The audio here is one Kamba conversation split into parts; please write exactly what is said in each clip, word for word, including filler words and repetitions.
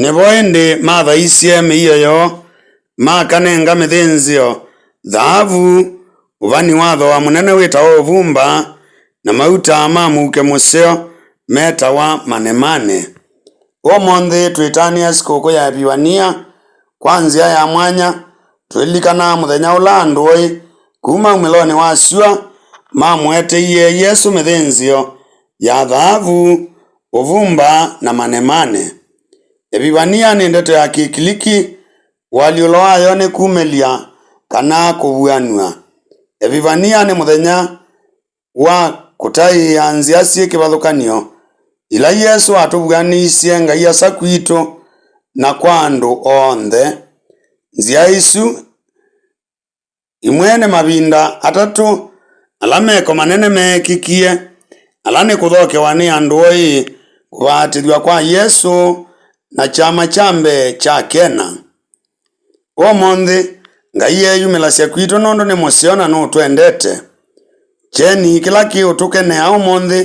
Nĩvo ĩndĩ mathaisye mĩio yoo, makanenga mĩthĩnzĩo, thaavu, ũvani wa thooa mũnene wĩtawa ũvumba, na mauta ma mũuke mũseo metawa manemane. Ũmũnthĩ twĩtanĩa sikũkũ ya Epivania kwa nzĩa ya mwanya, tũilikanaa mũthenya ũla andũ oĩ kuma umĩlonĩ wa syũa mamũeteie Yesũ mĩthĩnzĩo ya thaavu, ũvumba, na manemane. Epivania nĩ ndeto ya Kĩkiliki, ũalyũlo wayo nĩ kumĩlya kana kũvuanw'a. Epivania nĩ mũthenya wa kũtaĩĩa nzĩa syĩ kĩvathũkany'o, ila Yesũ atũvuanĩisye Ngai Asa kwitũ na kwa andũ onthe. Nzĩa isu imwe nĩ mavinda atatũ ala meko manene meekĩkie, ala nĩ kũthokewa nĩ andũ oĩ, kũvaatĩthw'a kwa Yesũ, na kyama kya mbee kya Kena. Ũmũnthĩ, Ngai eeyumĩlasya kwitũ nũndũ nĩ mũseo na nũtwendete. Kyeni kĩla kĩũtũkenea ũmũnthĩ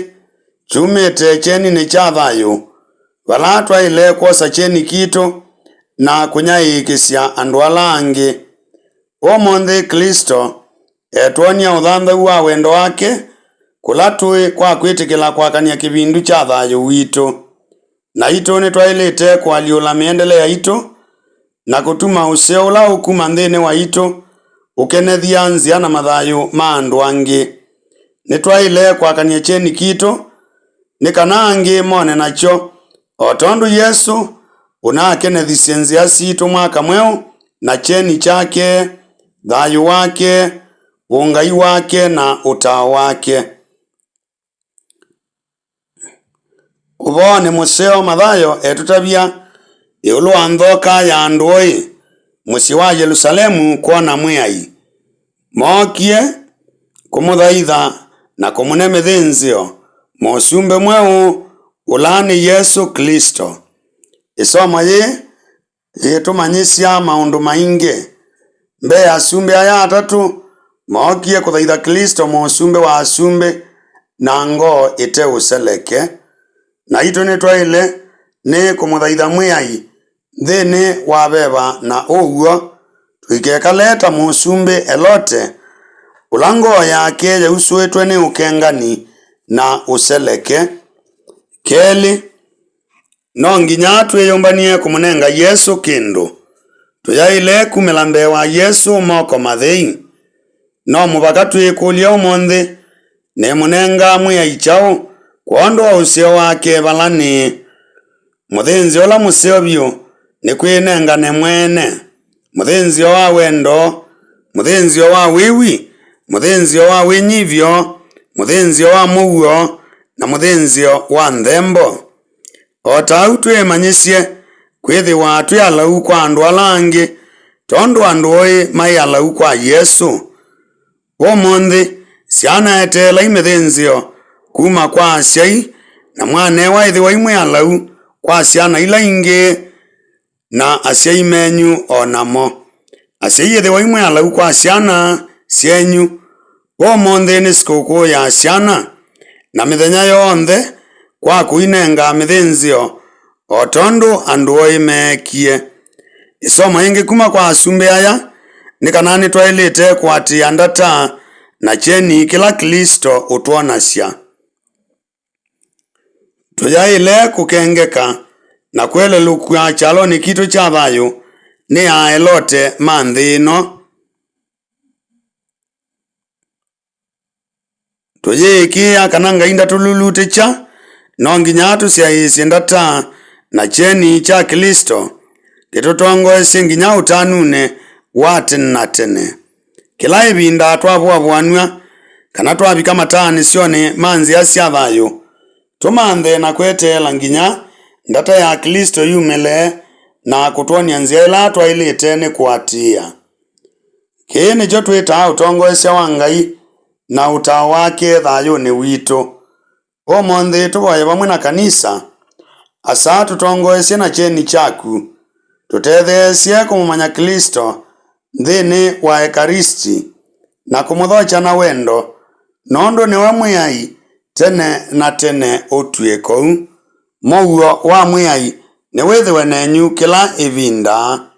kyumĩte kyeninĩ kya thayũ, vala twaĩle kwosa kyeni kitũ na kũnyaĩĩkĩsya andũ ala angĩ. Ũmũnthĩ Klĩsto etwony'a ũthanthau wa wendo wake kũla tũĩ kwa kwĩtĩkĩla kwakany'a kĩvindu kya thayũ witũ. Naitũ nĩtwaĩlĩte kũalyũla mĩendele yaitũ na kũtuma ũseo ũla ũkuma nthĩnĩ waitũ ũkenethya nzĩa na mathayũ ma andũ angĩ. Nĩtwaĩle kwakany'a kyeni kitũ nĩ kana angĩ mone nakyo, o tondũ Yesũ ũnaakenethisye nzĩa sitũ mwaka mweũ na kyeni kyake, thayũ wake, ũngai wake, na ũtao wake. Ũvoonĩ mũseo, Mathayo etũtavya ĩũlũ wa nthoka ya andũ oĩ mũsyĩ wa Yelũsalemu kwona Mwĩai. Mookie kũmũthaitha na kũmũne mĩthĩnzĩo mũsumbĩ mweũ, ũla nĩ Yesũ Klĩsto. Ĩsomo yĩĩ yĩtũmanyĩsya maũndũ maingĩ. Mbee, asumbĩ aya atatũ mookie kũthaitha Klĩsto, mũsumbĩ wa asumbĩ, na ngoo ĩte ũseleke. Naitũ nĩtwaĩle nĩ kũmũthaitha Mwĩai nthĩnĩ wa veva na ũw'o, tũikekale ta mũsumbĩ Elote, ũla ngoo yake yausũĩtwe nĩ ũkengani na ũseleke. Kelĩ, no nginya twĩyũmbany'e kũmũnenga Yesũ kĩndũ. Tũyaĩle kumĩla mbee wa Yesũ moko mathei. No mũvaka twĩkũlye ũmũnthĩ, nĩmũnenga Mwĩai kyaũ kwondũ wa ũseo wake vala nĩĩ? Mũthĩnzĩo ũla mũseo vyũ nĩ kwĩnengane mwene, mũthĩnzĩo wa wendo, mũthĩnzĩo wa wĩwi, mũthĩnzĩo wa wĩnyivyo, mũthĩnzĩo wa mũuo, na mũthĩnzĩo wa nthembo. O ta ũu twĩĩmanyĩsye kwĩthĩwa twĩ alau kwa andũ ala angĩ, tondũ andũ oĩ maĩ alau kwa Yesũ. Ũmũnthĩ, syana, eteelai mĩthĩnzĩo kuma kwa asyai, na mwanewa ĩthĩwai mwĩ alau kwa syana ila ingĩ, na asyai menyu o namo. Asyai, ĩthĩwai mwĩ alau kwa syana syenyu. Ũmũnthĩ nĩ sikũkũ ya syana, na mĩthenya yonthe kwa kũinenga mĩthĩnzĩo, o tondũ andũ oĩ meekie. Ĩsomo yĩngĩ kuma kwa asumbĩ aya nĩ kana nĩtwaĩlĩte kũatĩĩa ndata na kyeni kĩla Klĩsto ũtwonasya. Tũyaĩle kũkengeka na kwelelũkw'a kyalonĩ kitũ kya thayũ nĩ Aelote ma nthĩ ĩno. Tũyĩĩkĩĩa kana Ngai ndatũlulutĩkya, no nginya tũsyaĩĩsye ndata na kyeni kya Klĩsto kĩtũtongoesye nginya ũtanunĩ wa tene na tene. Kĩla ĩvinda twavũavũanw'a kana twavika mataanĩsyonĩ ma nzĩa sya thayũ, tũmanthe na kweteela nginya ndata ya Klĩsto yumĩle na kũtwony'a nzĩa ĩla twaĩlĩte nĩ kũatĩĩa. Kĩĩ nĩkyo twĩtaa ũtongoesya wa Ngai na ũtao wake thayũnĩ witũ. Ũmũnthĩ tũvoye vamwe na kanisa. Asa tũtongoesye na kyeni kyaku. Tũtetheesye kũmũmanya Klĩsto nthĩnĩ wa Ekaristi na kũmũthokya na wendo, nũndũ nĩwe Mwĩai tene na tene ũtw'ĩe kũu. Mũuo wa Mwĩai nĩwĩthĩwe nenyu kĩla ĩvinda.